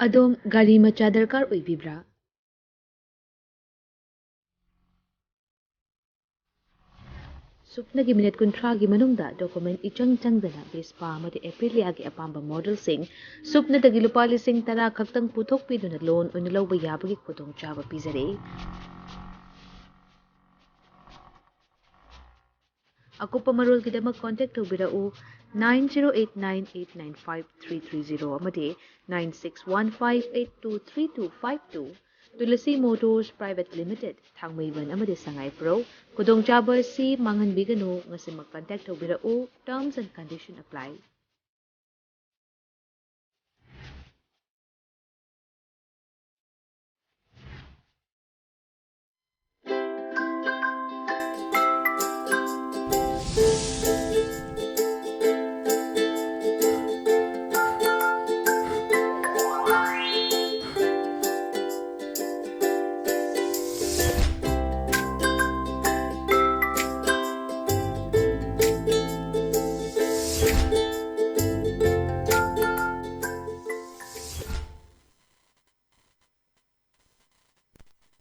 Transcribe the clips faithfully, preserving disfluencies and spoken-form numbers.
ꯑꯗꯣꯝ ꯒꯥꯔꯤ ꯃꯆꯥ ꯗꯔꯀꯥꯔ ꯑꯣꯏꯕꯤꯕ꯭ꯔꯥ? ꯁꯨꯞꯅꯒꯤ ꯃꯤꯅꯤꯠ ꯀꯨꯟꯊ꯭ꯔꯥꯒꯤ ꯃꯅꯨꯡꯗ ꯗꯣꯀꯨꯃꯦꯟ ꯏꯆꯪ ꯆꯪꯗꯅ ꯚꯦꯁꯄꯥ ꯑꯃꯗꯤ ꯑꯦꯄ꯭ꯔꯤꯂꯤꯌꯥꯒꯤ ꯑꯄꯥꯝꯕ ꯃꯣꯗꯦꯜꯁꯤꯡ ꯁꯨꯞꯅꯗꯒꯤ ꯂꯨꯄꯥ ꯂꯤꯁꯤꯡ ꯇꯔꯥ ꯈꯛꯇꯪ ꯄꯨꯊꯣꯛꯄꯤꯗꯨꯅ ꯂꯣꯟ ꯑꯣꯏꯅ ꯂꯧꯕ ꯌꯥꯕꯒꯤ ꯈꯨꯗꯣꯡꯆꯥꯕ ꯄꯤꯖꯔꯤ꯫ ꯑꯀꯨꯞꯄ ꯃꯔꯣꯜꯒꯤꯗꯃꯛ ꯀꯣꯟꯇꯦꯛ ꯇꯧꯕꯤꯔꯛꯎ, nine zero eight nine eight nine five three three zero ꯑꯃꯗꯤ nine six one five eight two three two five two꯫ Tulsi motors private limited, Thangmeiband ꯑꯃꯗꯤ ꯁꯉꯥꯏꯄ꯭ꯔꯧ꯫ ꯈꯨꯗꯣꯡꯆꯥꯕ ꯑꯁꯤ ꯃꯥꯡꯍꯟꯕꯤꯒꯅꯨ꯫ ꯉꯁꯤꯃꯛ ꯀꯟꯇꯦꯛ ꯇꯧꯕꯤꯔꯛꯎ꯫ Terms and condition apply꯫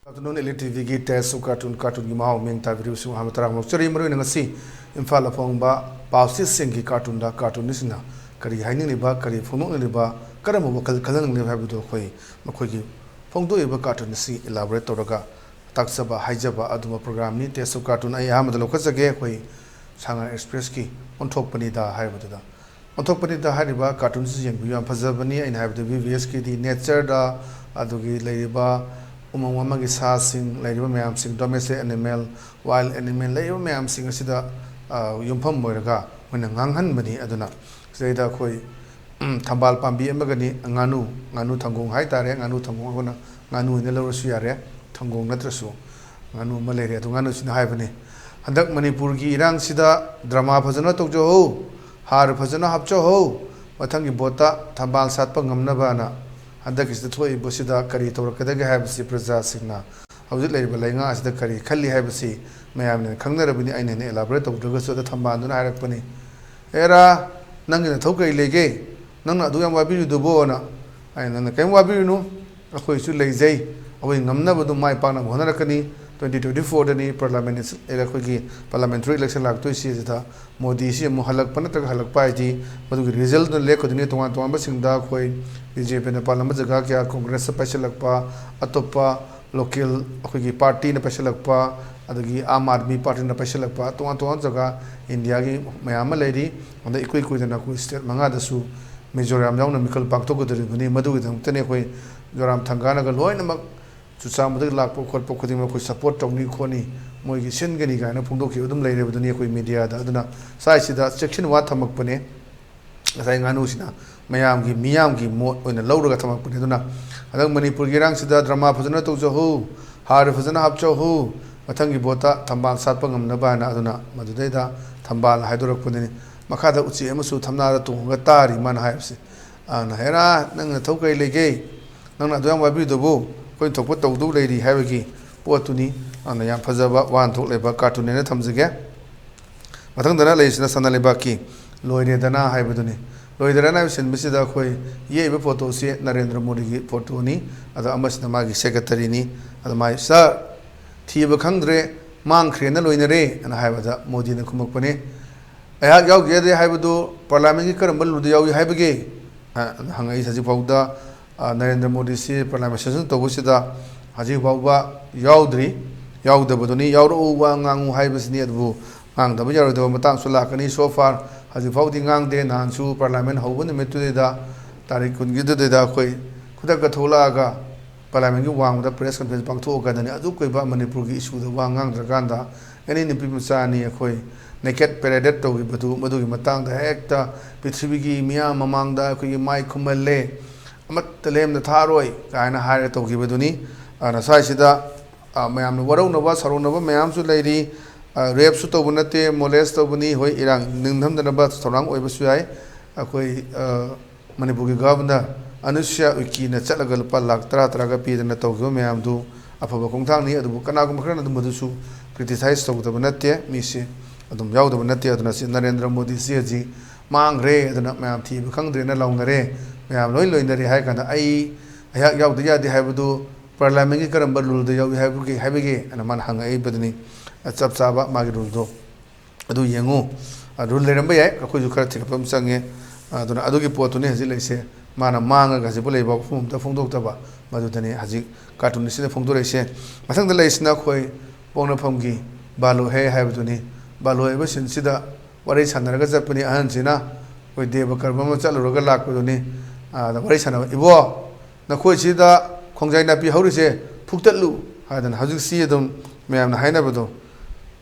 Good afternoon, Elite T ꯚꯤꯒꯤ Taste of Cartoon, ꯀꯥꯔꯇꯨꯟꯒꯤ ꯃꯍꯥꯎ ꯃꯤꯡ ꯇꯥꯕꯤꯔꯤꯕꯁꯤꯡ ꯑꯍꯥꯟꯕ ꯇꯔꯥꯃꯨꯛ ꯆꯔꯤ꯫ ꯃꯔꯨꯑꯣꯏꯅ ꯉꯁꯤ ꯏꯝꯐꯥꯜꯗ ꯐꯣꯡꯕ ꯄꯥꯎꯆꯦꯁꯤꯡꯒꯤ ꯀꯥꯔꯇꯨꯟꯗ ꯀꯥꯔꯇꯨꯟꯁꯤꯡꯅ ꯀꯔꯤ ꯍꯥꯏꯅꯤꯡꯂꯤꯕ, ꯀꯔꯤ ꯐꯣꯡꯗꯣꯛꯅꯤꯡꯂꯤꯕ, ꯀꯔꯝꯕ ꯋꯥꯈꯜ ꯈꯜꯍꯟꯅꯤꯡꯂꯤꯕ ꯍꯥꯏꯕꯗꯨ ꯑꯩꯈꯣꯏ ꯃꯈꯣꯏꯒꯤ ꯐꯣꯡꯗꯣꯛꯏꯕ ꯀꯥꯔꯇꯨꯟ ꯑꯁꯤ elaborate ꯇꯧꯔꯒ ꯇꯥꯛꯆꯕ, ꯍꯥꯏꯖꯕ ꯑꯗꯨꯒꯨꯝꯕ programꯅꯤ꯫ Taste of Cartoon ꯑꯩ ꯑꯍꯥꯟꯕꯗ ꯂꯧꯈꯠꯆꯒꯦ꯫ ꯑꯩꯈꯣꯏ ꯁꯉꯥꯏ Expressꯀꯤ ꯑꯣꯟꯊꯣꯛꯄꯅꯤꯗ ꯍꯥꯏꯕꯗꯨꯗ, ꯑꯣꯟꯊꯣꯛꯄꯅꯤꯗ ꯍꯥꯏꯔꯤꯕ ꯀꯥꯔꯇꯨꯟꯁꯤ ꯌꯦꯡꯕꯤꯌꯨ, ꯌꯥꯝ ꯐꯖꯕꯅꯤ꯫ ꯑꯩꯅ ꯍꯥꯏꯕꯗ ꯚꯤ ꯚꯤ ꯑꯦꯁꯀꯤꯗꯤ natureꯗ, ꯑꯗꯨꯒꯤ ꯂꯩꯔꯤꯕ ꯎꯃꯪ ꯋꯥꯃꯪꯒꯤ ꯁꯥꯁꯤꯡ, ꯂꯩꯔꯤꯕ ꯃꯌꯥꯝꯁꯤꯡ, domestic animal, wild animal, ꯂꯩꯔꯤꯕ ꯃꯌꯥꯝꯁꯤꯡ ꯑꯁꯤꯗ, ꯑ, ꯌꯨꯝꯐꯝ ꯑꯣꯏꯔꯒ ꯃꯣꯏꯅ ꯉꯥꯡꯍꯟꯕꯅꯤ꯫ ꯑꯗꯨꯅ ꯁꯤꯗꯩꯗ ꯑꯩꯈꯣꯏ, ꯎꯝ, ꯊꯝꯕꯥꯜ ꯄꯥꯝꯕꯤ ꯑꯃꯒꯅꯤ, ꯉꯥꯅꯨ, ꯉꯥꯅꯨ ꯊꯪꯒꯣꯡ ꯍꯥꯏꯇꯥꯔꯦ, ꯉꯥꯅꯨ ꯊꯪꯒꯣꯡ ꯑꯩꯈꯣꯏꯅ ꯉꯥꯅꯨ ꯍꯥꯏꯅ ꯂꯧꯔꯁꯨ ꯌꯥꯔꯦ, ꯊꯪꯒꯣꯡ ꯅꯠꯇ꯭ꯔꯁꯨ ꯉꯥꯅꯨ ꯑꯃ ꯂꯩꯔꯦ꯫ ꯑꯗꯣ ꯉꯥꯅꯨꯁꯤꯅ ꯍꯥꯏꯕꯅꯤ, "ꯍꯟꯗꯛ ꯃꯅꯤꯄꯨꯔꯒꯤ ꯏꯔꯥꯡꯁꯤꯗ drama ꯐꯖꯅ ꯇꯧꯖꯍꯧ, ꯍꯥꯔ ꯐꯖꯅ ꯍꯥꯞꯆꯍꯧ, ꯃꯊꯪꯒꯤ voteꯇ ꯊꯝꯕꯥꯜ ꯁꯥꯠꯄ ꯉꯝꯅꯕꯅ ꯍꯟꯗꯛꯀꯤꯁꯤꯗ ꯊꯣꯛꯏꯕꯁꯤꯗ ꯀꯔꯤ ꯇꯧꯔꯛꯀꯗꯒꯦ ꯍꯥꯏꯕꯁꯤ ꯄ꯭ꯔꯖꯥꯁꯤꯡꯅ ꯍꯧꯖꯤꯛ ꯂꯩꯔꯤꯕ ꯂꯩꯉꯥꯛ ꯑꯁꯤꯗ ꯀꯔꯤ ꯈꯜꯂꯤ ꯍꯥꯏꯕꯁꯤ ꯃꯌꯥꯝꯅ ꯈꯪꯅꯔꯕꯅꯤ꯫ ꯑꯩꯅ ꯍꯦꯟꯅ elaborate ꯇꯧꯗ꯭ꯔꯒꯁꯨ ꯑꯗ ꯊꯝꯕꯥꯜꯗꯨꯅ ꯍꯥꯏꯔꯛꯄꯅꯤ, 'ꯑꯦꯔꯥ, ꯅꯪꯒꯤ ꯅꯊꯧ ꯀꯔꯤ ꯂꯩꯒꯦ? ꯅꯪꯅ ꯑꯗꯨꯛ ꯌꯥꯝ ꯋꯥꯕꯤꯔꯤꯗꯨꯕꯣꯅ?' ꯑꯩ ꯅꯪꯅ ꯀꯔꯤꯝ ꯋꯥꯕꯤꯔꯨꯅꯨ, ꯑꯩꯈꯣꯏꯁꯨ ꯂꯩꯖꯩ꯫ ꯑꯩꯈꯣꯏ ꯉꯝꯅꯕ ꯑꯗꯨꯝ ꯃꯥꯏ ꯄꯥꯛꯅꯕ ꯍꯣꯠꯅꯔꯛꯀꯅꯤ꯫ Twenty twenty fourꯗꯅꯤ parliament, ꯑꯩꯈꯣꯏꯒꯤ parliamentary election ꯂꯥꯛꯇꯣꯏꯁꯤ꯫ ꯑꯁꯤꯗ ꯃꯣꯗꯤꯁꯤ ꯑꯃꯨꯛ ꯍꯜꯂꯛꯄ ꯅꯠꯇ꯭ꯔꯒ ꯍꯜꯂꯛꯄ ꯍꯥꯏꯗꯤ ꯃꯗꯨꯒꯤ resultꯗꯨꯅ ꯂꯦꯞꯀꯗꯣꯏꯅꯤ꯫ ꯇꯣꯉꯥꯟ ꯇꯣꯉꯥꯟꯕꯁꯤꯡꯗ ꯑꯩꯈꯣꯏ BJPꯅ ꯄꯥꯜꯂꯝꯕ ꯖꯒꯥ ꯀꯌꯥ, Congressꯇ ꯄꯥꯏꯁꯤꯜꯂꯛꯄ, ꯑꯇꯣꯞꯄ local ꯑꯩꯈꯣꯏꯒꯤ partyꯅ ꯄꯥꯏꯁꯤꯜꯂꯛꯄ, ꯑꯗꯒꯤ ꯑꯥꯝ ꯑꯥꯗꯃꯤ partyꯅ ꯄꯥꯏꯁꯤꯜꯂꯛꯄ, ꯇꯣꯉꯥꯟ ꯇꯣꯉꯥꯟꯕ ꯖꯒꯥ Indiaꯒꯤ ꯃꯌꯥꯝ ꯑꯃ ꯂꯩꯔꯤ꯫ ꯑꯗ ꯏꯀꯨꯏ ꯀꯨꯏꯗꯅ ꯑꯩꯈꯣꯏ state ꯃꯉꯥꯗꯁꯨ ꯃꯤꯖꯣꯔꯥꯝ ꯌꯥꯎꯅ ꯃꯤꯈꯜ ꯄꯥꯡꯊꯣꯛꯀꯗꯧꯔꯤꯕꯅꯤ꯫ ꯃꯗꯨꯒꯤꯗꯃꯛꯇꯅꯤ ꯑꯩꯈꯣꯏ ꯖꯣꯔꯥꯝ ꯊꯪꯒꯥꯅꯒ ꯂꯣꯏꯅꯃꯛ ꯆꯨꯔꯆꯥꯟꯄꯨꯔꯗꯒꯤ ꯂꯥꯛꯄ ꯈꯣꯠꯄ ꯈꯨꯗꯤꯡꯃꯛ ꯑꯩꯈꯣꯏ support ꯇꯧꯅꯤ ꯈꯣꯠꯅꯤ, ꯃꯣꯏꯒꯤ ꯁꯤꯟꯒꯅꯤ ꯀꯥꯏꯅ ꯐꯣꯡꯗꯣꯛꯈꯤꯕ ꯑꯗꯨꯝ ꯂꯩꯔꯤꯕꯗꯨꯅꯤ ꯑꯩꯈꯣꯏ mediaꯗ꯫ ꯑꯗꯨꯅ ꯁ꯭ꯋꯥꯏꯁꯤꯗ ꯆꯦꯛꯁꯤꯟ ꯋꯥ ꯊꯝꯃꯛꯄꯅꯦ꯫ ꯉꯁꯥꯏ ꯉꯥꯅꯨꯁꯤꯅ ꯃꯌꯥꯝꯒꯤ, ꯃꯤꯌꯥꯝꯒꯤ ꯃꯣꯠ ꯑꯣꯏꯅ ꯂꯧꯔꯒ ꯊꯝꯃꯛꯄꯅꯦ꯫ ꯑꯗꯨꯅ ꯍꯟꯗꯛ ꯃꯅꯤꯄꯨꯔꯒꯤ ꯏꯔꯥꯡꯁꯤꯗ drama ꯐꯖꯅ ꯇꯧꯖꯍꯧ, ꯍꯥꯔ ꯐꯖꯅ ꯍꯥꯞꯆꯍꯧ, ꯃꯊꯪꯒꯤ voteꯇ ꯊꯝꯕꯥꯜ ꯁꯥꯠꯄ ꯉꯝꯅꯕ ꯍꯥꯏꯅ꯫ ꯑꯗꯨꯅ ꯃꯗꯨꯗꯩꯗ ꯊꯝꯕꯥꯜ ꯍꯥꯏꯗꯣꯔꯛꯄꯗꯨꯅꯤ꯫ ꯃꯈꯥꯗ ꯎꯆꯦꯛ ꯑꯃꯁꯨ ꯊꯝꯅꯥꯗ ꯇꯣꯡꯉꯒ ꯇꯥꯔꯤ ꯃꯥꯅ ꯍꯥꯏꯕꯁꯦ꯫ ꯑꯗꯨꯅ, "ꯍꯦꯔꯥ, ꯅꯪ ꯅꯊꯧ ꯀꯔꯤ ꯂꯩꯒꯦ? ꯅꯪꯅ ꯑꯗꯨ ꯌꯥꯝ ꯋꯥꯕꯤꯔꯤꯗꯨꯕꯨ ꯑꯩꯈꯣꯏꯅ ꯊꯣꯛꯄ ꯇꯧꯗꯧ ꯂꯩꯔꯤ" ꯍꯥꯏꯕꯒꯤ ꯄꯣꯠꯇꯨꯅꯤ꯫ ꯑꯗꯨꯅ ꯌꯥꯝ ꯐꯖꯕ ꯋꯥꯍꯟꯊꯣꯛ ꯂꯩꯕ cartoon ꯍꯥꯏꯅ ꯊꯝꯖꯒꯦ꯫ ꯃꯊꯪꯗꯅ ꯂꯩꯔꯤꯁꯤꯅ ꯁꯅꯥ ꯂꯩꯕꯥꯛꯀꯤ "ꯂꯣꯏꯔꯦꯗꯅ" ꯍꯥꯏꯕꯗꯨꯅꯤ꯫ "ꯂꯣꯏꯔꯦꯗꯅ" ꯍꯥꯏꯕ ꯁꯤꯟꯕꯁꯤꯗ ꯑꯩꯈꯣꯏ ꯌꯦꯛꯏꯕ photoꯁꯤ ꯅꯔꯦꯟꯗ꯭ꯔ ꯃꯣꯗꯤꯒꯤ photoꯅꯤ꯫ ꯑꯗꯣ ꯑꯃꯁꯤꯅ ꯃꯥꯒꯤ secretaryꯅꯤ꯫ ꯑꯗꯣ ꯃꯥꯏ, "Sir, ꯊꯤꯕ ꯈꯪꯗ꯭ꯔꯦ, ꯃꯥꯡꯈ꯭ꯔꯦꯅ ꯂꯣꯏꯅꯔꯦ" ꯑꯅ ꯍꯥꯏꯕꯗ ꯃꯣꯗꯤꯅ ꯈꯨꯝꯃꯛꯄꯅꯤ, "ꯑꯩꯍꯥꯛ ꯌꯥꯎꯗꯦ ꯍꯥꯏꯕꯗꯨ parliamentꯀꯤ ꯀꯔꯝꯕ ꯂꯨꯗ ꯌꯥꯎꯏ ꯍꯥꯏꯕꯒꯦ?" ꯑ, ꯍꯪꯉꯛꯏ꯫ ꯍꯧꯖꯤꯛꯐꯥꯎꯗ, ꯑ, ꯅꯔꯦꯟꯗ꯭ꯔ ꯃꯣꯗꯤꯁꯤ parliament session ꯇꯧꯕꯁꯤꯗ ꯍꯧꯖꯤꯛꯐꯥꯎꯕ ꯌꯥꯎꯗ꯭ꯔꯤ꯫ ꯌꯥꯎꯗꯕꯗꯨꯅꯤ꯫ ꯌꯥꯎꯔꯛꯎ, ꯋꯥ ꯉꯥꯡꯉꯨ ꯍꯥꯏꯕꯁꯤꯅꯤ꯫ ꯑꯗꯨꯕꯨ ꯉꯥꯡꯗꯕ ꯌꯥꯔꯣꯏꯗꯕ ꯃꯇꯥꯡꯁꯨ ꯂꯥꯛꯀꯅꯤ꯫ So far ꯍꯧꯖꯤꯛꯐꯥꯎꯗꯤ ꯉꯥꯡꯗꯦ꯫ ꯅꯍꯥꯟꯁꯨ parliament ꯍꯧꯕ ꯅꯨꯃꯤꯠꯇꯨꯗꯩꯗ, ꯇꯥꯔꯤꯛ ꯀꯨꯟꯒꯤꯗꯨꯗꯩꯗ ꯑꯩꯈꯣꯏ ꯈꯨꯗꯛꯇ ꯊꯣꯛꯂꯛꯑꯒ parliamentꯀꯤ ꯋꯥꯡꯃꯗ press conference ꯄꯥꯡꯊꯣꯛꯑꯀꯥꯟꯗꯅꯤ ꯑꯗꯨꯛ ꯀꯨꯏꯕ ꯃꯅꯤꯄꯨꯔꯒꯤ issueꯗ ꯋꯥ ꯉꯥꯡꯗ꯭ꯔꯀꯥꯟꯗ ꯑꯦꯅꯤ ꯅꯨꯄꯤ ꯃꯆꯥ ꯑꯅꯤ ꯑꯩꯈꯣꯏ naked parade ꯇꯧꯈꯤꯕꯗꯨ, ꯃꯗꯨꯒꯤ ꯃꯇꯥꯡꯗ ꯍꯦꯛꯇ ꯄ꯭ꯔꯤꯊꯤꯕꯤꯒꯤ ꯃꯤꯌꯥꯝ ꯃꯃꯥꯡꯗ ꯑꯩꯈꯣꯏꯒꯤ ꯃꯥꯏ ꯈꯨꯝꯍꯜꯂꯦ꯫ "ꯑꯃꯠꯇ ꯂꯦꯝꯅ ꯊꯥꯔꯣꯏ" ꯀꯥꯏꯅ ꯍꯥꯏꯔꯒ ꯇꯧꯈꯤꯕꯗꯨꯅꯤ꯫ ꯑꯗꯨꯅ ꯁ꯭ꯋꯥꯏꯁꯤꯗ, ꯑ, ꯃꯌꯥꯝꯅ ꯋꯥꯔꯧꯅꯕ, ꯁꯥꯎꯔꯧꯅꯕ ꯃꯌꯥꯝꯁꯨ ꯂꯩꯔꯤ꯫ ꯑ, rapeꯁꯨ ꯇꯧꯕ ꯅꯠꯇꯦ, molest ꯇꯧꯕꯅꯤ꯫ ꯍꯣꯏ, ꯏꯔꯥꯡ ꯅꯤꯡꯊꯝꯗꯅꯕ ꯊꯧꯔꯥꯡ ꯑꯣꯏꯕꯁꯨ ꯌꯥꯏ꯫ ꯑꯩꯈꯣꯏ, ꯑ, ꯃꯅꯤꯄꯨꯔꯒꯤ governor ꯑꯅꯨꯁ꯭ꯌꯥ ꯎꯏꯀꯤꯅ ꯆꯠꯂꯒ ꯂꯨꯄꯥ ꯂꯥꯈ ꯇꯔꯥ ꯇꯔꯥꯒ ꯄꯤꯗꯅ ꯇꯧꯈꯤꯕ ꯃꯌꯥꯝꯗꯨ ꯑꯐꯕ ꯈꯣꯡꯊꯥꯡꯅꯤ꯫ ꯑꯗꯨꯕꯨ ꯀꯅꯥꯒꯨꯝꯕ ꯈꯔꯅ ꯑꯗꯨꯝꯕꯗꯨꯁꯨ criticize ꯇꯧꯗꯕ ꯅꯠꯇꯦ꯫ ꯃꯤꯁꯦ ꯑꯗꯨꯝ ꯌꯥꯎꯗꯕ ꯅꯠꯇꯦ꯫ ꯑꯗꯨꯅ ꯁꯤ ꯅꯔꯦꯟꯗ꯭ꯔ ꯃꯣꯗꯤꯁꯤ ꯍꯧꯖꯤꯛ ꯃꯥꯡꯈ꯭ꯔꯦ, ꯑꯗꯨꯅ ꯃꯌꯥꯝ ꯊꯤꯕ ꯈꯪꯗ꯭ꯔꯦꯅ ꯂꯥꯎꯅꯔꯦ꯫ ꯃꯌꯥꯝ ꯂꯣꯏ ꯂꯣꯏꯅꯔꯦ ꯍꯥꯏꯔ ꯀꯥꯟꯗ ꯑꯩ ꯑꯩꯍꯥꯛ ꯌꯥꯎꯗ ꯌꯥꯗꯦ ꯍꯥꯏꯕꯗꯨ ꯄꯥꯔꯂꯤꯌꯥꯃꯦꯟꯒꯤ ꯀꯔꯝꯕ ꯔꯨꯜꯗ ꯌꯥꯎꯏ ꯍꯥꯏꯕꯒꯦ ꯍꯥꯏꯕꯒꯦ ꯑꯅ ꯃꯥꯅ ꯍꯪꯉꯛꯏꯕꯗꯨꯅꯤ꯫ ꯆꯞ ꯆꯥꯕ ꯃꯥꯒꯤ ꯔꯨꯜꯗꯣ ꯑꯗꯨ ꯌꯦꯡꯉꯨ꯫ ꯔꯨꯜ ꯂꯩꯔꯝꯕ ꯌꯥꯏ, ꯑꯩꯈꯣꯏꯁꯨ ꯈꯔ ꯊꯤꯒꯠꯄ ꯑꯃ ꯆꯪꯉꯦ꯫ ꯑꯗꯨꯅ ꯑꯗꯨꯒꯤ ꯄꯣꯠꯇꯨꯅꯤ ꯍꯧꯖꯤꯛ ꯂꯩꯔꯤꯁꯦ꯫ ꯃꯥꯅ ꯃꯥꯡꯉꯒ ꯍꯧꯖꯤꯛꯄꯨ ꯂꯩꯕ ꯋꯥꯐꯝ ꯑꯝꯇ ꯐꯣꯡꯗꯣꯛꯇꯕ, ꯃꯗꯨꯗꯅꯤ ꯍꯧꯖꯤꯛ ꯀꯥꯔꯇꯨꯟꯁꯤꯗ ꯐꯣꯡꯗꯣꯔꯛꯏꯁꯦ꯫ ꯃꯊꯪꯗ ꯂꯩꯔꯤꯁꯤꯅ ꯑꯩꯈꯣꯏ ꯄꯣꯛꯅꯐꯝꯒꯤ ꯕꯥꯂꯣꯍꯦ ꯍꯥꯏꯕꯗꯨꯅꯤ꯫ ꯕꯥꯂꯣꯍꯦ ꯍꯥꯏꯕ ꯁꯤꯟꯁꯤꯗ ꯋꯥꯔꯤ ꯁꯥꯟꯅꯔꯒ ꯆꯠꯄꯅꯤ ꯑꯍꯟꯁꯤꯅ꯫ ꯑꯩꯈꯣꯏ ꯗꯦꯕ ꯀꯔꯃ ꯑꯃ ꯆꯠꯂꯨꯔꯒ ꯂꯥꯛꯄꯗꯨꯅꯤ꯫ ꯑꯥꯗ ꯋꯥꯔꯤ ꯁꯥꯟꯅꯕ, "ꯏꯕꯣ, ꯅꯈꯣꯏꯁꯤꯗ ꯈꯣꯡꯖꯥꯏ ꯅꯥꯄꯤ ꯍꯧꯔꯤꯁꯦ ꯐꯨꯛꯇꯠꯂꯨ" ꯍꯥꯏꯗꯅ꯫ ꯍꯧꯖꯤꯛꯁꯤ ꯑꯗꯨꯝ ꯃꯌꯥꯝꯅ ꯍꯥꯏꯅꯕꯗꯣ,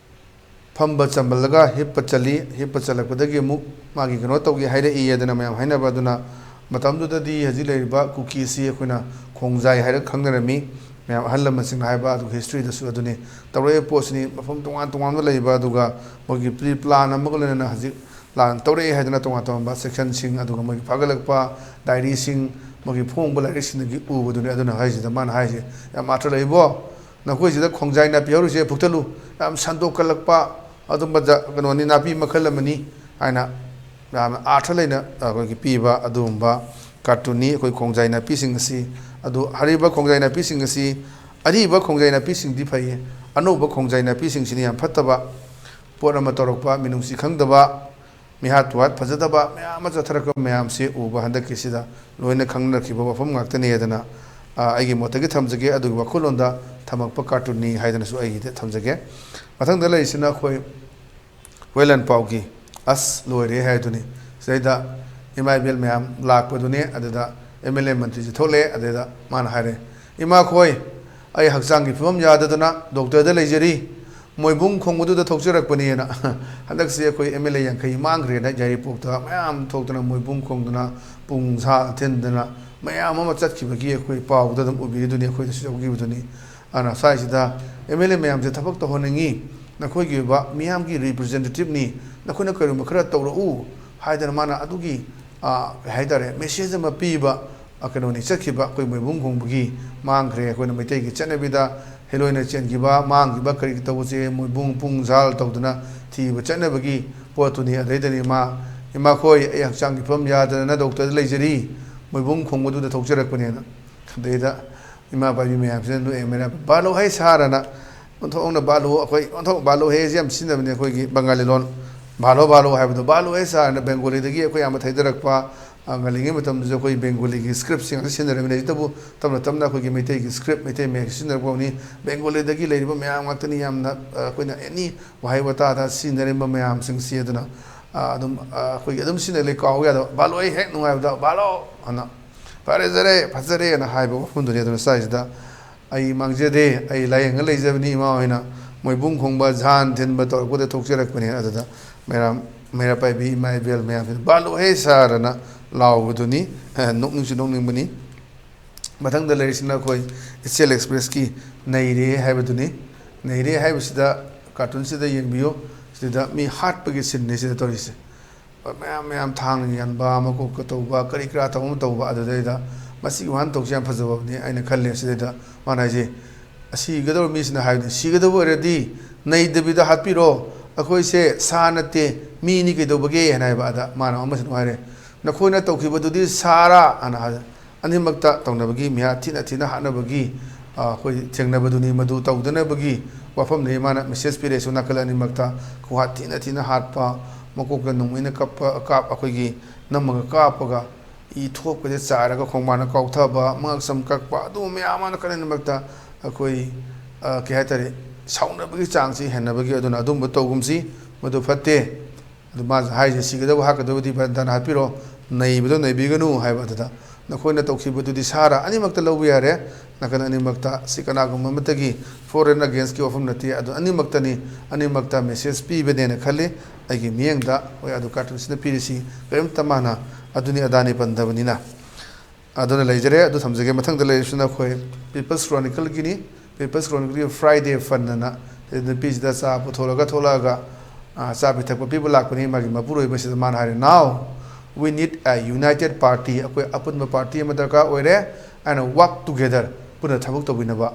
ꯐꯝꯕ ꯆꯝꯕꯜꯂꯒ ꯍꯤꯞꯄ ꯆꯜꯂꯤ, ꯍꯤꯞꯄ ꯆꯜꯂꯛꯄꯗꯒꯤ ꯑꯃꯨꯛ ꯃꯥꯒꯤ ꯀꯩꯅꯣ ꯇꯧꯒꯦ ꯍꯥꯏꯔꯛꯏ ꯑꯗꯨꯅ ꯃꯌꯥꯝ ꯍꯥꯏꯅꯕ꯫ ꯑꯗꯨꯅ ꯃꯇꯝꯗꯨꯗꯗꯤ ꯍꯧꯖꯤꯛ ꯂꯩꯔꯤꯕ ꯀꯨꯀꯤꯁꯤ ꯑꯩꯈꯣꯏꯅ ꯈꯣꯡꯖꯥꯏ ꯍꯥꯏꯔꯒ ꯈꯪꯅꯔꯝꯃꯤ꯫ ꯃꯌꯥꯝ ꯑꯍꯜ ꯂꯃꯟꯁꯤꯡꯅ ꯍꯥꯏꯕ, ꯑꯗꯨꯒ ꯍꯤꯁꯇ꯭ꯔꯤꯗꯁꯨ ꯑꯗꯨꯅꯤ ꯇꯧꯔꯛꯏꯕ ꯄꯣꯠꯁꯤꯅꯤ꯫ ꯃꯐꯝ ꯇꯣꯉꯥꯟ ꯇꯣꯉꯥꯟꯕ ꯂꯩꯕ, ꯑꯗꯨꯒ ꯃꯣꯏꯒꯤ ꯄ꯭ꯔꯤ ꯄ꯭ꯂꯥꯟ ꯑꯃꯒ ꯂꯣꯏꯅꯅ ꯍꯧꯖꯤꯛ ꯂꯥꯟ ꯇꯧꯔꯛꯑꯦ ꯍꯥꯏꯗꯅ ꯇꯣꯉꯥꯟ ꯇꯣꯉꯥꯟꯕ ꯁꯦꯛꯁꯟꯁꯤꯡ, ꯑꯗꯨꯒ ꯃꯣꯏꯒꯤ ꯐꯒꯠꯂꯛꯄ ꯗꯥꯏꯔꯤꯁꯤꯡ, ꯃꯣꯏꯒꯤ ꯐꯣꯡꯕ ꯂꯥꯏꯔꯤꯛꯁꯤꯡꯗꯒꯤ ꯎꯕꯗꯨꯅꯤ꯫ ꯑꯗꯨꯅ ꯍꯥꯏꯁꯤꯗ ꯃꯥꯅ ꯍꯥꯏꯁꯦ, "ꯌꯥꯝ ꯑꯥꯔꯊ ꯂꯩꯕꯣ, ꯅꯈꯣꯏꯁꯤꯗ ꯈꯣꯡꯖꯥꯏ ꯅꯥꯄꯤ ꯍꯧꯔꯤꯁꯦ ꯐꯨꯛꯇꯠꯂꯨ, ꯌꯥꯝ ꯁꯟꯗꯣꯛꯀꯜꯂꯛꯄ ꯑꯗꯨꯝꯕ ꯖ-, ꯀꯩꯅꯣꯅꯤ, ꯅꯥꯄꯤ ꯃꯈꯜ ꯑꯃꯅꯤ" ꯍꯥꯏꯅ ꯌꯥꯝꯅ ꯑꯥꯔꯊ ꯂꯩꯅ ꯑꯩꯈꯣꯏꯒꯤ ꯄꯤꯕ ꯑꯗꯨꯒꯨꯝꯕ ꯀꯥꯔꯇꯨꯟꯅꯤ꯫ ꯑꯩꯈꯣꯏ ꯈꯣꯡꯖꯥꯏ ꯅꯥꯄꯤꯁꯤꯡ ꯑꯁꯤ, ꯑꯗꯨ ꯍꯥꯏꯔꯤꯕ ꯈꯣꯡꯖꯥꯏ ꯅꯥꯄꯤꯁꯤꯡ ꯑꯁꯤ, ꯑꯔꯤꯕ ꯈꯣꯡꯖꯥꯏ ꯅꯥꯄꯤꯁꯤꯡꯗꯤ ꯐꯩꯌꯦ, ꯑꯅꯧꯕ ꯈꯣꯡꯖꯥꯏ ꯅꯥꯄꯤꯁꯤꯡꯁꯤꯅ ꯌꯥꯝ ꯐꯠꯇꯕ ꯄꯣꯠ ꯑꯃ ꯇꯧꯔꯛꯄ, ꯃꯤꯅꯨꯡꯁꯤ ꯈꯪꯗꯕ, ꯃꯤꯍꯥꯠ ꯇꯨꯍꯥꯠ ꯐꯖꯗꯕ ꯃꯌꯥꯝ ꯑꯃ ꯆꯠꯊꯔꯛꯄ ꯃꯌꯥꯝꯁꯤ ꯎꯕ ꯍꯟꯗꯛꯀꯤꯁꯤꯗ ꯂꯣꯏꯅ ꯈꯪꯅꯔꯛꯈꯤꯕ ꯋꯥꯐꯝ ꯉꯥꯛꯇꯅꯤ ꯍꯥꯏꯗꯅ, ꯑ, ꯑꯩꯒꯤ ꯃꯣꯠꯇꯒꯤ ꯊꯝꯖꯒꯦ꯫ ꯑꯗꯨꯒꯤ ꯋꯥꯈꯜꯂꯣꯟꯗ ꯊꯝꯃꯛꯄ ꯀꯥꯔꯇꯨꯟꯅꯤ ꯍꯥꯏꯗꯅꯁꯨ ꯑꯩꯒꯤꯗ ꯊꯝꯖꯒꯦ꯫ ꯃꯊꯪꯗ ꯂꯩꯔꯤꯁꯤꯅ ꯑꯩꯈꯣꯏ ꯍꯨꯏꯂꯟ ꯄꯥꯎꯒꯤ "ꯑꯁ ꯂꯣꯏꯔꯦ" ꯍꯥꯏꯗꯨꯅꯤ꯫ ꯁꯤꯗꯩꯗ ꯏꯃꯥ ꯏꯕꯦꯜ ꯃꯌꯥꯝ ꯂꯥꯛꯄꯗꯨꯅꯤ꯫ ꯑꯗꯨꯗ ꯑꯦꯝ ꯑꯦꯜ ꯑꯦ ꯃꯟꯇ꯭ꯔꯤꯁꯤ ꯊꯣꯛꯂꯛꯑꯦ꯫ ꯑꯗꯨꯗ ꯃꯥꯅ ꯍꯥꯏꯔꯦ, "ꯏꯃꯥꯈꯣꯏ, ꯑꯩ ꯍꯛꯆꯥꯡꯒꯤ ꯐꯤꯕꯝ ꯌꯥꯗꯗꯅ ꯗꯣꯛꯇꯔꯗ ꯂꯩꯖꯔꯤ, ꯃꯣꯏꯕꯨꯡ ꯈꯣꯡꯕꯗꯨꯗ ꯊꯣꯛꯆꯔꯛꯄꯅꯦꯅ"꯫ ꯍꯟꯗꯛꯁꯦ ꯑꯩꯈꯣꯏ ꯑꯦꯝ ꯑꯦꯜ ꯑꯦ ꯌꯥꯡꯈꯩ ꯃꯥꯡꯈ꯭ꯔꯦꯅ ꯌꯥꯏꯔꯤꯄꯣꯛꯇ ꯃꯌꯥꯝ ꯊꯣꯛꯇꯅ ꯃꯣꯏꯕꯨꯡ ꯈꯣꯡꯗꯅ ꯄꯨꯡ ꯁꯥ ꯊꯤꯟꯗꯅ ꯃꯌꯥꯝ ꯑꯃ ꯆꯠꯈꯤꯕꯒꯤ ꯑꯩꯈꯣꯏ ꯄꯥꯎꯗ ꯑꯗꯨꯝ ꯎꯕꯤꯔꯤꯗꯨꯅꯤ, ꯑꯩꯈꯣꯏꯗꯁꯨ ꯌꯥꯎꯈꯤꯕꯗꯨꯅꯤ꯫ ꯑꯗꯨꯅ ꯁ꯭ꯋꯥꯏꯁꯤꯗ ꯑꯦꯝ ꯑꯦꯜ ꯑꯦ ꯃꯌꯥꯝꯁꯦ ꯊꯕꯛ ꯇꯧꯍꯟꯅꯤꯡꯉꯤ, ꯅꯈꯣꯏꯒꯤ ꯑꯣꯏꯕ ꯃꯤꯌꯥꯝꯒꯤ ꯔꯤꯄ꯭ꯔꯖꯦꯟꯇꯦꯇꯤꯞꯅꯤ, ꯅꯈꯣꯏꯅ ꯀꯔꯤꯒꯨꯝꯕ ꯈꯔ ꯇꯧꯔꯛꯎ ꯍꯥꯏꯗꯅ ꯃꯥꯅ ꯑꯗꯨꯒꯤ, ꯑ, ꯀꯩ ꯍꯥꯏꯇꯥꯔꯦ, ꯃꯦꯁꯦꯖ ꯑꯃ ꯄꯤꯕ, ꯑ, ꯀꯩꯅꯣꯅꯤ, ꯆꯠꯈꯤꯕ ꯑꯩꯈꯣꯏ ꯃꯣꯏꯕꯨꯡ ꯈꯣꯡꯕꯒꯤ ꯃꯥꯡꯈ꯭ꯔꯦ꯫ ꯑꯩꯈꯣꯏꯅ ꯃꯩꯇꯩꯒꯤ ꯆꯠꯅꯕꯤꯗ ꯍꯦꯂꯣꯏꯅ ꯆꯦꯟꯈꯤꯕ, ꯃꯥꯡꯈꯤꯕ ꯀꯔꯤ ꯇꯧꯕꯁꯦ ꯃꯣꯏꯕꯨꯡ ꯄꯨꯡ ꯖꯥꯜ ꯇꯧꯗꯅ ꯊꯤꯕ ꯆꯠꯅꯕꯒꯤ ꯄꯣꯠꯇꯨꯅꯤ꯫ ꯑꯗꯩꯗꯅꯤ ꯃꯥ, "ꯏꯃꯥꯈꯣꯏ, ꯑꯩ ꯍꯛꯆꯥꯡꯒꯤ ꯐꯤꯕꯝ ꯌꯥꯗꯗꯅ ꯗꯣꯛꯇꯔꯗ ꯂꯩꯖꯔꯤ, ꯃꯣꯏꯕꯨꯡ ꯈꯣꯡꯕꯗꯨꯗ ꯊꯣꯛꯆꯔꯛꯄꯅꯦꯅ꯫ ꯑꯗꯩꯗ ꯏꯃꯥ ꯄꯥꯏꯕꯤ ꯃꯌꯥꯝꯁꯤꯅ ꯅꯣꯛꯑꯦ, ꯃꯦꯔꯥ ꯕꯥꯂꯣ ꯍꯩ ꯁꯥꯔꯅ꯫ ꯑꯣꯟꯊꯣꯛꯅ ꯕꯥꯂꯣ, ꯑꯩꯈꯣꯏ ꯑꯣꯟꯊꯣꯛ ꯕꯥꯂꯣ ꯍꯩꯁꯦ ꯌꯥꯝ ꯁꯤꯖꯤꯟꯅꯕꯅꯦ ꯑꯩꯈꯣꯏꯒꯤ ꯕꯪꯒꯥꯂꯤ ꯂꯣꯟ꯫ ꯕꯥꯂꯣ ꯕꯥꯂꯣ ꯍꯥꯏꯕꯗꯣ, ꯕꯥꯂꯣ ꯍꯩ ꯁꯥꯔꯅ ꯕꯦꯡꯒꯣꯂꯤꯗꯒꯤ ꯑꯩꯈꯣꯏ ꯑꯌꯥꯝꯕ ꯊꯩꯗꯔꯛꯄ꯫ ꯑ, ꯉꯜꯂꯤꯉꯩ ꯃꯇꯝꯗꯁꯨ ꯑꯩꯈꯣꯏ ꯕꯦꯡꯒꯣꯂꯤꯒꯤ ꯁꯀ꯭ꯔꯤꯞꯁꯤꯡ ꯑꯁꯤ ꯁꯤꯖꯤꯟꯅꯔꯝꯃꯤꯅꯦ꯫ ꯍꯧꯖꯤꯛꯇꯕꯨ ꯇꯞꯅ ꯇꯞꯅ ꯑꯩꯈꯣꯏꯒꯤ ꯃꯩꯇꯩꯒꯤ ꯁꯀ꯭ꯔꯤꯞ, ꯃꯩꯇꯩ ꯃꯌꯦꯛ ꯁꯤꯖꯤꯟꯅꯔꯛꯄꯅꯤ꯫ ꯕꯦꯡꯒꯣꯂꯤꯗꯒꯤ ꯂꯩꯔꯤꯕ ꯃꯌꯥꯝ ꯉꯥꯛꯇꯅꯤ ꯌꯥꯝꯅ, ꯑ, ꯑꯩꯈꯣꯏꯅ ꯑꯦꯅꯤ ꯋꯥꯍꯩ ꯋꯥꯇꯥꯗ ꯁꯤꯖꯤꯟꯅꯔꯤꯕ ꯃꯌꯥꯝꯁꯤꯡꯁꯤ꯫ ꯑꯗꯨꯅ, ꯑ, ꯑꯗꯨꯝ, ꯑ, ꯑꯩꯈꯣꯏꯒꯤ ꯑꯗꯨꯝ ꯁꯤꯖꯤꯟꯅ ꯂꯩ, ꯀꯥꯎ ꯌꯥꯗꯕ꯫ ꯕꯥꯂꯣ ꯑꯩ ꯍꯦꯛ ꯅꯨꯡꯉꯥꯏꯕꯗ "ꯕꯥꯂꯣ" ꯑꯅ, "ꯐꯔꯦꯖꯔꯦ, ꯐꯖꯔꯦ" ꯑꯅ ꯍꯥꯏꯕ ꯋꯥꯐꯝꯗꯨꯅꯤ꯫ ꯑꯗꯨꯅ ꯁ꯭ꯋꯥꯏꯁꯤꯗ "ꯑꯩ ꯃꯥꯡꯖꯗꯦ, ꯑꯩ ꯂꯥꯏꯌꯦꯡꯉ ꯂꯩꯖꯕꯅꯤ ꯏꯃꯥ ꯍꯣꯏꯅ, ꯃꯣꯏꯕꯨꯡ ꯈꯣꯡꯕ, ꯖꯥꯟ ꯊꯤꯟꯕ ꯇꯧꯔꯛꯄꯗ ꯊꯣꯛꯆꯔꯛꯄꯅꯦ"꯫ ꯑꯗꯨꯗ ꯃꯩꯔꯥ, ꯃꯩꯔꯥ ꯄꯥꯏꯕꯤ ꯏꯃꯥ ꯏꯕꯦꯜ ꯃꯌꯥꯝꯁꯤꯅ "ꯕꯥꯂꯣ ꯍꯦ ꯁꯥꯔ" ꯑꯅ ꯂꯥꯎꯕꯗꯨꯅꯤ꯫ ꯑ, ꯅꯣꯛꯅꯤꯡꯁꯨ ꯅꯣꯛꯅꯤꯡꯕꯅꯤ꯫ ꯃꯊꯪꯗ ꯂꯩꯔꯤꯁꯤꯅ ꯑꯩꯈꯣꯏ ꯏꯆꯦꯜ ꯑꯦꯛꯁꯄ꯭ꯔꯦꯁꯀꯤ "ꯅꯩꯔꯦ" ꯍꯥꯏꯕꯗꯨꯅꯤ꯫ "ꯅꯩꯔꯦ" ꯍꯥꯏꯕꯁꯤꯗ, ꯀꯥꯔꯇꯨꯟꯁꯤꯗ ꯌꯦꯡꯕꯤꯌꯨ꯫ ꯁꯤꯗ ꯃꯤ ꯍꯥꯠꯄꯒꯤ ꯁꯤꯟꯅꯤ ꯁꯤꯗ ꯇꯧꯔꯤꯁꯦ꯫ ꯃꯌꯥꯝ ꯃꯌꯥꯝ ꯊꯥꯡꯅ ꯌꯥꯟꯕ, ꯃꯀꯣꯛꯀ ꯇꯧꯕ, ꯀꯔꯤ ꯀꯔꯥ ꯇꯧꯕ ꯑꯃ ꯇꯧꯕ꯫ ꯑꯗꯨꯗꯩꯗ ꯃꯁꯤꯒꯤ ꯋꯥꯍꯟꯊꯣꯛꯁꯦ ꯌꯥꯝ ꯐꯖꯕꯅꯤ ꯑꯩꯅ ꯈꯜꯂꯦ꯫ ꯁꯤꯗꯩꯗ ꯃꯥꯅ ꯍꯥꯏꯁꯦ, ꯁꯤꯒꯗꯧꯕ ꯃꯤꯁꯤꯅ ꯍꯥꯏꯕꯅꯤ, "ꯁꯤꯒꯗꯕ ꯑꯣꯏꯔꯗꯤ ꯅꯩꯗꯕꯤꯗ ꯍꯥꯠꯄꯤꯔꯣ, ꯑꯩꯈꯣꯏꯁꯦ ꯁꯥ ꯅꯠꯇꯦ, ꯃꯤꯅꯤ ꯀꯩꯗꯧꯕꯒꯦ?" ꯍꯥꯏꯅ ꯍꯥꯏꯕ꯫ ꯑꯗ ꯃꯥꯅ ꯑꯃꯁꯤꯅ ꯍꯥꯏꯔꯦ, "ꯅꯈꯣꯏꯅ ꯇꯧꯈꯤꯕꯗꯨꯗꯤ ꯁꯥꯔꯥ?" ꯍꯥꯏꯅ ꯍꯥꯏ꯫ ꯑꯅꯤꯃꯛꯇ ꯇꯧꯅꯕꯒꯤ, ꯃꯤꯍꯥꯠ ꯊꯤꯅ ꯊꯤꯅ ꯍꯥꯠꯅꯕꯒꯤ, ꯑ, ꯑꯩꯈꯣꯏ ꯊꯦꯡꯅꯕꯗꯨꯅꯤ꯫ ꯃꯗꯨ ꯇꯧꯗꯅꯕꯒꯤ ꯋꯥꯐꯝꯗꯒꯤ ꯃꯥꯅ ꯃꯦꯁꯦꯖ ꯄꯤꯔꯛꯏꯁꯨ ꯅꯥꯀꯜ ꯑꯅꯤꯃꯛꯇ ꯈꯨꯍꯥꯠ ꯊꯤꯅ ꯊꯤꯅ ꯍꯥꯠꯄ, ꯃꯀꯣꯛꯇ ꯅꯣꯡꯃꯩꯅ ꯀꯞꯄ, ꯀꯥꯞ-, ꯑꯩꯈꯣꯏꯒꯤ ꯅꯝꯃꯒ ꯀꯥꯞꯄꯒ ꯏ ꯊꯣꯛꯄꯁꯦ ꯆꯥꯏꯔꯒ ꯈꯣꯡꯕꯥꯟꯗ ꯀꯥꯎꯊꯕ, ꯃꯉꯛꯁꯝ ꯀꯛꯄ, ꯑꯗꯨꯒꯨꯝꯕ ꯃꯌꯥꯝ ꯑꯃ ꯅꯥꯀꯜ ꯑꯅꯤꯃꯛꯇ ꯑꯩꯈꯣꯏ, ꯑ, ꯀꯩ ꯍꯥꯏꯇꯥꯔꯦ, ꯁꯥꯎꯅꯕꯒꯤ ꯆꯥꯡꯁꯤ ꯍꯦꯟꯅꯕꯒꯤ꯫ ꯑꯗꯨꯅ ꯑꯗꯨꯝꯕ ꯇꯧꯒꯨꯝꯁꯤ, ꯃꯗꯨ ꯐꯠꯇꯦ꯫ ꯑꯗꯨ ꯃꯥꯁꯨ ꯍꯥꯏꯔꯤꯁꯦ, "ꯁꯤꯒꯗꯕ ꯍꯥꯠꯀꯗꯕꯗꯤ ꯕꯟꯗꯥꯅ ꯍꯥꯠꯄꯤꯔꯣ, ꯅꯩꯕꯗꯣ ꯅꯩꯕꯤꯒꯅꯨ" ꯍꯥꯏꯕ꯫ ꯑꯗꯨꯗ ꯅꯈꯣꯏꯅ ꯇꯧꯈꯤꯕꯗꯨꯗꯤ ꯁꯥꯔ, ꯑꯅꯤꯃꯛꯇ ꯂꯧꯕ ꯌꯥꯔꯦ꯫ ꯅꯥꯀꯜ ꯑꯅꯤꯃꯛꯇ ꯁꯤ ꯀꯅꯥꯒꯨꯝꯕ ꯑꯃꯠꯇꯒꯤ for and against ꯀꯤ ꯋꯥꯐꯝ ꯅꯠꯇꯦ, ꯑꯗꯨ ꯑꯅꯤꯃꯛꯇꯅꯤ, ꯑꯅꯤꯃꯛꯇ ꯃꯦꯁꯦꯖ ꯄꯤꯕꯅꯦꯅ ꯈꯜꯂꯤ꯫ ꯑꯩꯒꯤ ꯃꯤꯠꯌꯦꯡꯗ, ꯍꯣꯏ, ꯑꯗꯨ ꯀꯥꯔꯇꯨꯟꯁꯤꯅ ꯄꯤꯔꯤꯁꯤ ꯀꯔꯤꯝꯇ ꯃꯥꯅ ꯑꯗꯨꯅꯤ ꯑꯗꯥꯅꯤ ꯄꯟꯗꯕꯅꯤꯅ꯫ ꯑꯗꯨꯅ ꯂꯩꯖꯔꯦ, ꯑꯗꯨ ꯊꯝꯖꯒꯦ꯫ ꯃꯊꯪꯗ ꯂꯩꯔꯤꯁꯤꯅ ꯑꯩꯈꯣꯏ People's Chronicleꯒꯤꯅꯤ꯫ People's Chronicleꯒꯤ Friday Fun ꯑꯅ ꯅꯨꯄꯤꯁꯤꯗ ꯆꯥ ꯄꯨꯊꯣꯔꯒ ꯊꯣꯛꯂꯛꯑꯒ, ꯑ, ꯆꯥ ꯄꯤꯊꯛꯄ ꯄꯤꯕ ꯂꯥꯛꯄꯅꯤ꯫ ꯃꯥꯒꯤ ꯃꯄꯨꯔꯣꯏꯕꯁꯤꯗ ꯃꯥꯅ ꯍꯥꯏꯔꯦ, "Now we need a united party, ꯑꯩꯈꯣꯏ ꯑꯄꯨꯟꯕ ꯄꯥꯔꯇꯤ ꯑꯃ ꯗꯔꯀꯥꯔ ꯑꯣꯏꯔꯦ, and work together, ꯄꯨꯟꯅ ꯊꯕꯛ ꯇꯧꯃꯤꯟꯅꯕ,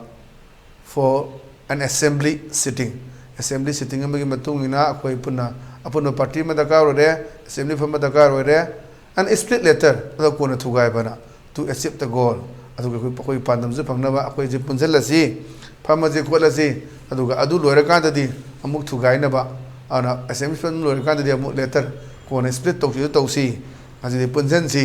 for an assembly sitting, assembly sitting ꯑꯃꯒꯤ ꯃꯇꯨꯡ ꯏꯟꯅ ꯑꯩꯈꯣꯏ ꯄꯨꯟꯅ ꯑꯄꯨꯟꯕ ꯄꯥꯔꯇꯤ ꯑꯃ ꯗꯔꯀꯥꯔ ꯑꯣꯏꯔꯦ, ꯑꯦꯁꯦꯝꯕ꯭ꯂꯤ ꯐꯝꯕ ꯗꯔꯀꯥꯔ ꯑꯣꯏꯔꯦ, And split later, ꯑꯗꯣ ꯀꯣꯟꯅ ꯊꯨꯒꯥꯏꯕꯅ to achieve the goal꯫ ꯑꯗꯨꯒ ꯑꯩꯈꯣꯏ ꯑꯩꯈꯣꯏꯒꯤ ꯄꯥꯟꯗꯝꯁꯨ ꯐꯪꯅꯕ ꯑꯩꯈꯣꯏꯁꯦ ꯄꯨꯟꯁꯤꯜꯂꯁꯤ, ꯐꯝꯃꯁꯤ ꯈꯣꯠꯂꯁꯤ꯫ ꯑꯗꯨꯒ ꯑꯗꯨ ꯂꯣꯏꯔꯀꯥꯟꯗꯗꯤ ꯑꯃꯨꯛ ꯊꯨꯒꯥꯏꯅꯕ, ꯑꯗꯨꯅ ꯑꯦꯁꯦꯝꯕ꯭ꯂꯤ ꯂꯣꯏꯔꯀꯥꯟꯗꯗꯤ ꯑꯃꯨꯛ ꯂꯦꯇꯔ ꯀꯣꯟꯅ ꯁ꯭ꯄ꯭ꯂꯤꯠ ꯇꯧꯁꯤꯁꯨ ꯇꯧꯁꯤ꯫ ꯑꯁꯤꯗꯤ ꯄꯨꯟꯁꯤꯟꯁꯤ,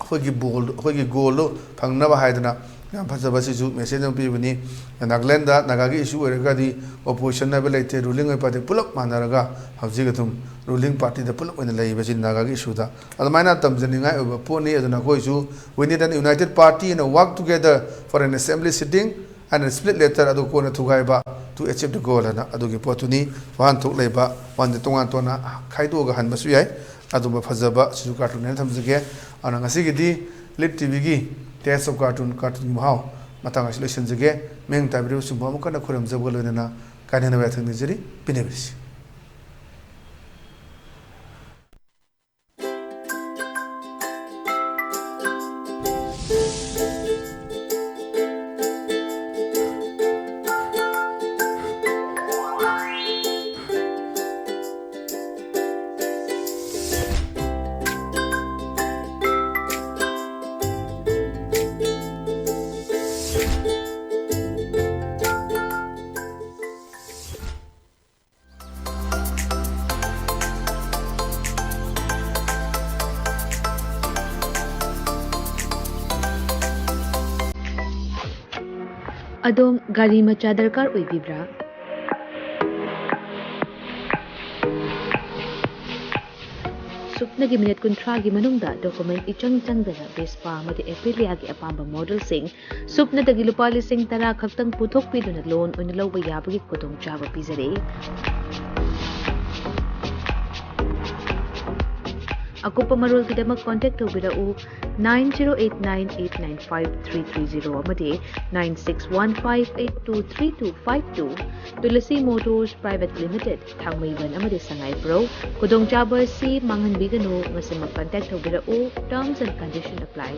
ꯑꯩꯈꯣꯏꯒꯤ ꯕꯣꯜꯗꯨ ꯑꯩꯈꯣꯏꯒꯤ ꯒꯣꯜꯗꯨ ꯐꯪꯅꯕ ꯍꯥꯏꯗꯅ꯫ ꯌꯥꯝ ꯐꯖꯕ ꯁꯤꯁꯨ ꯃꯦꯁꯦꯖ ꯑꯃ ꯄꯤꯕꯅꯤ꯫ ꯅꯥꯒꯥꯂꯦꯟꯗ ꯅꯥꯒꯥꯒꯤ ꯏꯁꯨ ꯑꯣꯏꯔꯒꯗꯤ ꯑꯣꯄꯣꯖꯤꯁꯟ ꯍꯥꯏꯕ ꯂꯩꯇꯦ, ꯔꯨꯂꯤꯡ ꯑꯣꯏꯕ ꯄꯥꯔꯇꯤ ꯄꯨꯂꯞ ꯃꯥꯟꯅꯔꯒ ꯍꯧꯖꯤꯛ ꯑꯗꯨꯝ ꯔꯨꯂꯤꯡ ꯄꯥꯔꯇꯤꯗ ꯄꯨꯂꯞ ꯑꯣꯏꯅ ꯂꯩꯕꯁꯤ ꯅꯥꯒꯥꯒꯤ ꯏꯁꯨꯗ꯫ ꯑꯗꯨꯃꯥꯏꯅ ꯇꯝꯖꯅꯤꯡꯉꯥꯏ ꯑꯣꯏꯕ ꯄꯣꯠꯅꯤ꯫ ꯑꯗꯨꯅ ꯑꯩꯈꯣꯏꯁꯨ we need an united party and work together for an assembly sitting and split later, ꯑꯗꯨ ꯀꯣꯟꯅ ꯊꯨꯒꯥꯏꯕ to achieve the goal ꯍꯥꯏꯅ ꯑꯗꯨꯒꯤ ꯄꯣꯠꯇꯨꯅꯤ꯫ ꯋꯥꯍꯟꯊꯣꯛ ꯂꯩꯕ ꯋꯥꯍꯟꯊꯣꯛ ꯇꯣꯉꯥꯟ ꯇꯣꯉꯥꯟꯅ ꯈꯥꯏꯗꯣꯛꯑꯒ ꯍꯟꯕꯁꯨ ꯌꯥꯏ꯫ ꯑꯗꯨꯝꯕ ꯐꯖꯕ ꯁꯤꯁꯨ ꯀꯥꯔꯇꯨꯟ ꯍꯥꯏꯅ ꯊꯝꯖꯒꯦ꯫ ꯑꯗꯨꯅ ꯉꯁꯤꯒꯤꯗꯤ ꯂꯤꯠ ꯇꯤꯚꯤꯒꯤ Taste of Cartoon, ꯀꯥꯔꯇꯨꯟꯒꯤ ꯃꯍꯥꯎ ꯃꯇꯥꯡ ꯑꯁꯤ ꯂꯣꯏꯁꯤꯟꯖꯒꯦ꯫ ꯃꯤꯠꯌꯦꯡ ꯇꯥꯕꯤꯔꯤꯕꯁꯤꯡꯕꯨ ꯑꯃꯨꯛ ꯍꯟꯅ ꯈꯨꯔꯨꯝꯖꯕꯒ ꯂꯣꯏꯅꯅ ꯀꯥꯏꯅꯅꯕ ꯌꯥꯊꯪ ꯅꯤꯖꯔꯤ꯫ ꯄꯤꯅꯕꯤꯔꯁꯤ꯫ ꯑꯗꯣꯝ ꯒꯥꯔꯤ ꯃꯆꯥ ꯗꯔꯀꯥꯔ ꯑꯣꯏꯕꯤꯕ꯭ꯔꯥ? ꯁꯨꯞꯅꯒꯤ ꯃꯤꯅꯤꯠ ꯀꯨꯟꯊ꯭ꯔꯥꯒꯤ ꯃꯅꯨꯡꯗ ꯗꯣꯀꯨꯃꯦꯟ ꯏꯆꯪ ꯆꯪꯗꯅ ꯚꯦꯁꯄꯥ ꯑꯃꯗꯤ ꯑꯦꯄꯤꯂꯤꯌꯥꯒꯤ ꯑꯄꯥꯝꯕ ꯃꯣꯗꯦꯜꯁꯤꯡ ꯁꯨꯞꯅꯗꯒꯤ ꯂꯨꯄꯥ ꯂꯤꯁꯤꯡ ꯇꯔꯥ ꯈꯛꯇꯪ ꯄꯨꯊꯣꯛꯄꯤꯗꯨꯅ ꯂꯣꯟ ꯑꯣꯏꯅ ꯂꯧꯕ ꯌꯥꯕꯒꯤ ꯈꯨꯗꯣꯡꯆꯥꯕ ꯄꯤꯖꯔꯤ꯫ ꯑꯀꯨꯞꯄ ꯃꯔꯣꯜꯒꯤꯗꯃꯛ ꯀꯣꯟꯇꯦꯛ ꯇꯧꯕꯤꯔꯛꯎ nine zero eight nine eight nine five three three zero ꯑꯃꯗꯤ nine six one five eight two three two five two꯫ Tulsi motors private limited, Thangmeiband ꯑꯃꯗꯤ ꯁꯉꯥꯏꯄ꯭ꯔꯧ꯫ ꯈꯨꯗꯣꯡꯆꯥꯕ ꯑꯁꯤ ꯃꯥꯡꯍꯟꯕꯤꯒꯅꯨ꯫ ꯉꯁꯤꯃꯛ ꯀꯟꯇꯦꯛ ꯇꯧꯕꯤꯔꯛꯎ꯫ Terms and condition apply꯫